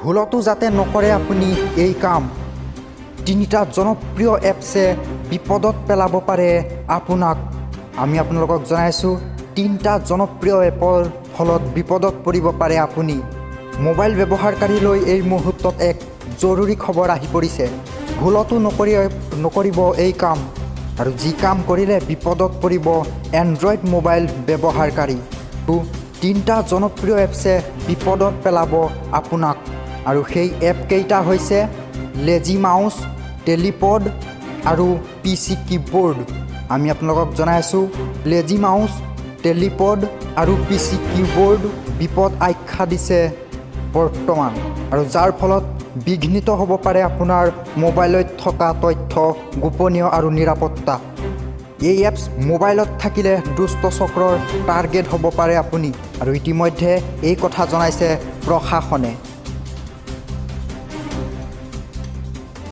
ভুলতো যাতে নকৰে আপুনি এই কাম। তিনিটা জনপ্ৰিয় এপছে বিপদত পেলাব পাৰে আপোনাক। আমি আপোনালোকক জনাইছোঁ, তিনিটা জনপ্ৰিয় এপৰ ফলত বিপদত পৰিব পাৰে আপুনি। মোবাইল ব্যৱহাৰকাৰীলৈ এই মুহূৰ্তত এক জৰুৰী খবৰ আহি পৰিছে। ভুলতো নকৰিব এই কাম আৰু যি কাম কৰিলে বিপদত পৰিব এণ্ড্ৰইড মোবাইল ব্যৱহাৰকাৰী। তিনিটা জনপ্ৰিয় এপছে বিপদত পেলাব আপোনাক আৰু সেই এপকেইটা হৈছে লেজি মাউচ, টেলিপড আৰু পিচি কীবৰ্ড। আমি আপোনালোকক জনাইছোঁ, লেজি মাউচ, টেলিপড আৰু পিচি কীবৰ্ড বিপদ আখ্যা দিছে বৰ্তমান আৰু যাৰ ফলত বিঘ্নিত হ'ব পাৰে আপোনাৰ মোবাইলত থকা তথ্য গোপনীয় আৰু নিৰাপত্তা। এই এপছ মোবাইলত থাকিলে দুষ্ট চক্ৰৰ টাৰ্গেট হ'ব পাৰে আপুনি আৰু ইতিমধ্যে এই কথা জনাইছে প্ৰশাসনে।